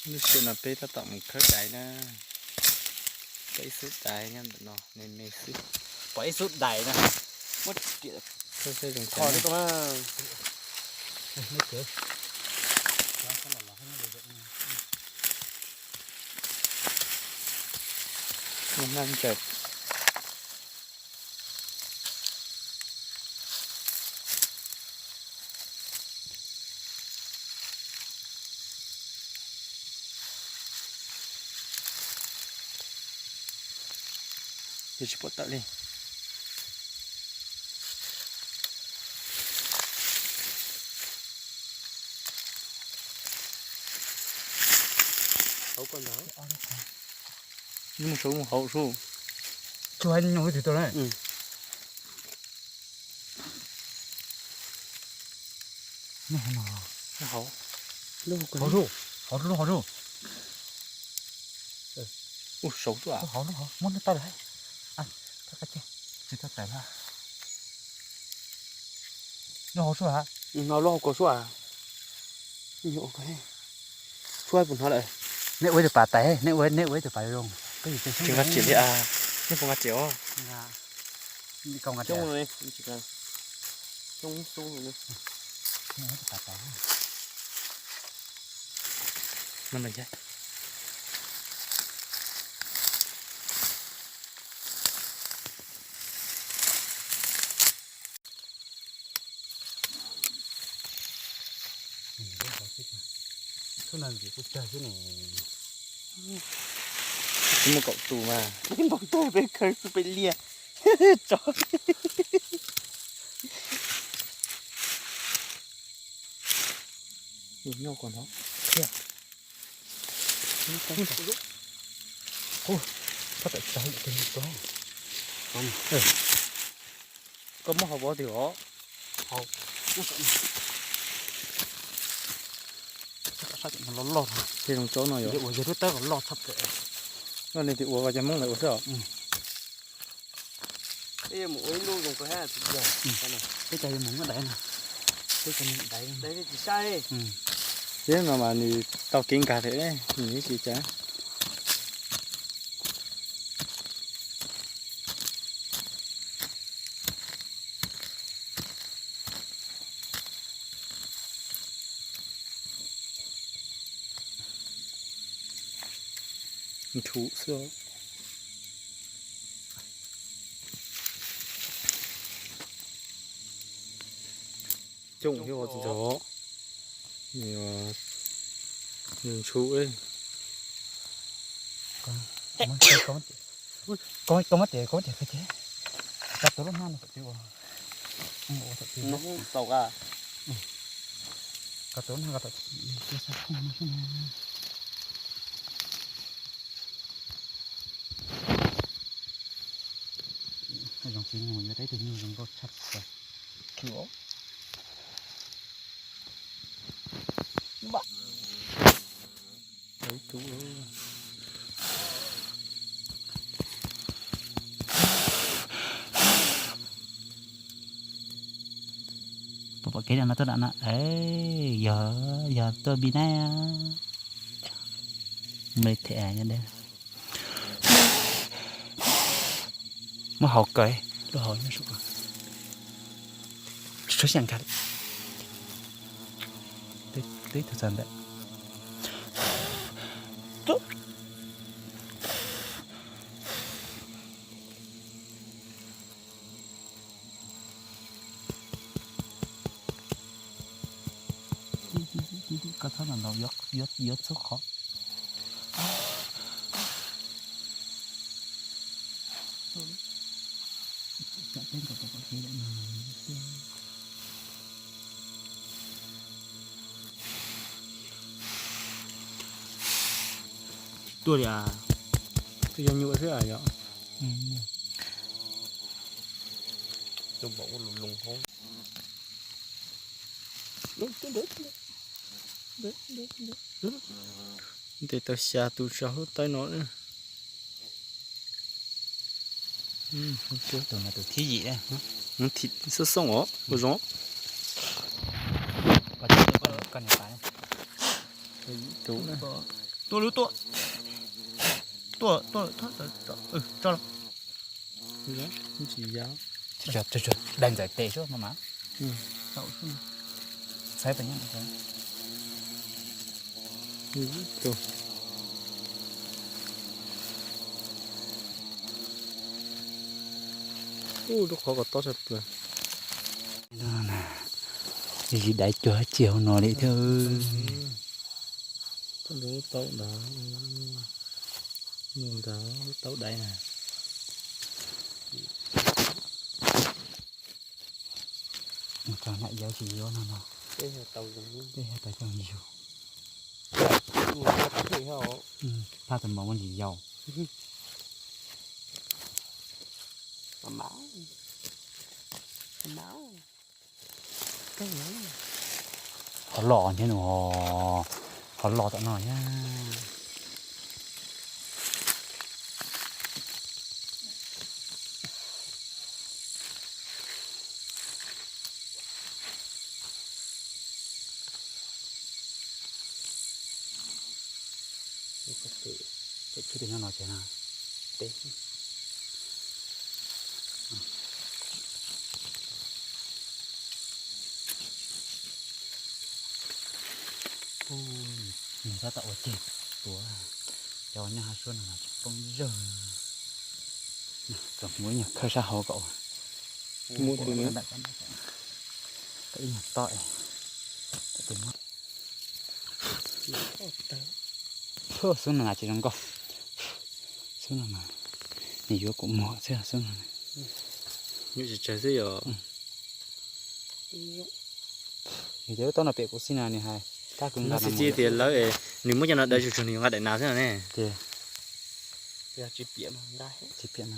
Lub sij hawm no peb tab tom mus khawb dais na. Pom ib xub dais nyob ntawm no me me xwb. Pom ib xub dais na. Muab riam kho li ko mas. Tsis pom tawm li. Mus saud mus hauv sub. Tsuas hais nyuj ib tug tau na. Hauv, hauv, hauv, hauv. Ua saud sub, muab nws tawm lawm. Tsis tau tawm lawm. Lub hauv sub a? Lub hauv ko sub a? Tshuab puas hnov lawm? Nej ua ib tug pas tais, nej ua, nej ua ib tug pas zoo. Tsis nqa riam li a, nej puas nqa riam os? Coob xub. Tsis muaj kaum tus mas. Npau taws peb khawv xwb peb liaj. Tso. Nyob ko no thiab. Koj muab hauv vov twg os? Loj loj. Ces zoo tsob no yog ua yog lub tawb los loj tshaj plaws. Noj li tias ua ko cov Hmoob lawv ua xwb os. Peb yuav mus ua ib lub zoo ko hab tsis yog. Peb cov yuav mus muab daiv no. Peb cov daiv tsis saib. Thiab no mas nws tau kev nkag thiab, nws ib tsis cas. Nthum xwb. Coob thiab ua tsis tau. Nws ntshub. Koj muab riam, koj muab riam, koj muab riam qhia ces. Koj tus lub hnab no thaum twg ua, ua thaum twg. Koj tus lub hnab koj thaum twg. Zoo txiv nyuj, yuav tau ib tug nyuj zoo nkauj tshaj plaws. Pom pom kev no tuaj nram no, yog, yog tuaj bi na. Me them nyob deb. Muab hauv kaw, lub hauv nyob saum. Tsis tshua siab nkag li. Twb tug txog ntawm. Koj txhob ntaus ntaus, yuav txhub qhov. Tuaj li as, twb yog nyuam xwb as yom. Ntes tau xya tus tso hauv tawb no. Tus no tus thib yim. Xoob xoob os, ua zoo. Tus na. Tua lub tua. Tua, tua, tso los. Dai ntxawm tes suab no mas. Saib pas nyob. Ub, lub qhov kom tob tshaj plaws. Zis daiv cuag tsis hauv no li thiab. Tau daiv na. Mus txog nram yau tsis yuav no no. Peb yog tau zoo yug. Phaj tus mov muaj ntsis yau. Qhov los thiab no, qhov los tom no thiab. Pem tsheb tias nyob no ces na, peb. Nws tab tom ua ceg tuav, cov nyob hauv suab no los tsis poob zawg. Txawm muaj ib nyuag khawb sab hauv kom, muaj tus ib nyuag to. Xub no mas tsis zoo nkauj. Xub no mas nws yuav kuv muag xwb xub no. Nyuam tsis tsawg xwb yom. Yus ces lub taub no pem kuv xij no nws hais tab kuv nqa no xwb tias lawv es nws muab cov no daws tsug tsug nws yuav nqa daim nas xwb no ne. Ces tsis piam mas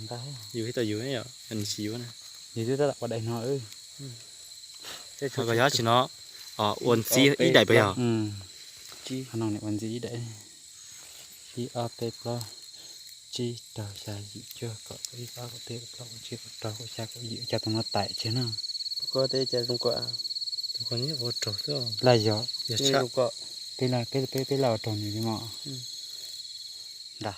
nqa, yus thiaj tau yus, nws tsis yuav na. Yus twb tab tom ua daim no. Ho yog tsis no, ua ntxiv ib daim puas yog? Qhov no nws ua ntxiv ib daim. Ib ob peb plaub tsib rau xya yim cuaj kaum ib ob kaum peb kaum plaub kaum tsib kaum rau kaum xya kaum yim, ua cas tus no taim tseg na. Laj yog, peb laj ua raug nws li mas. Nta.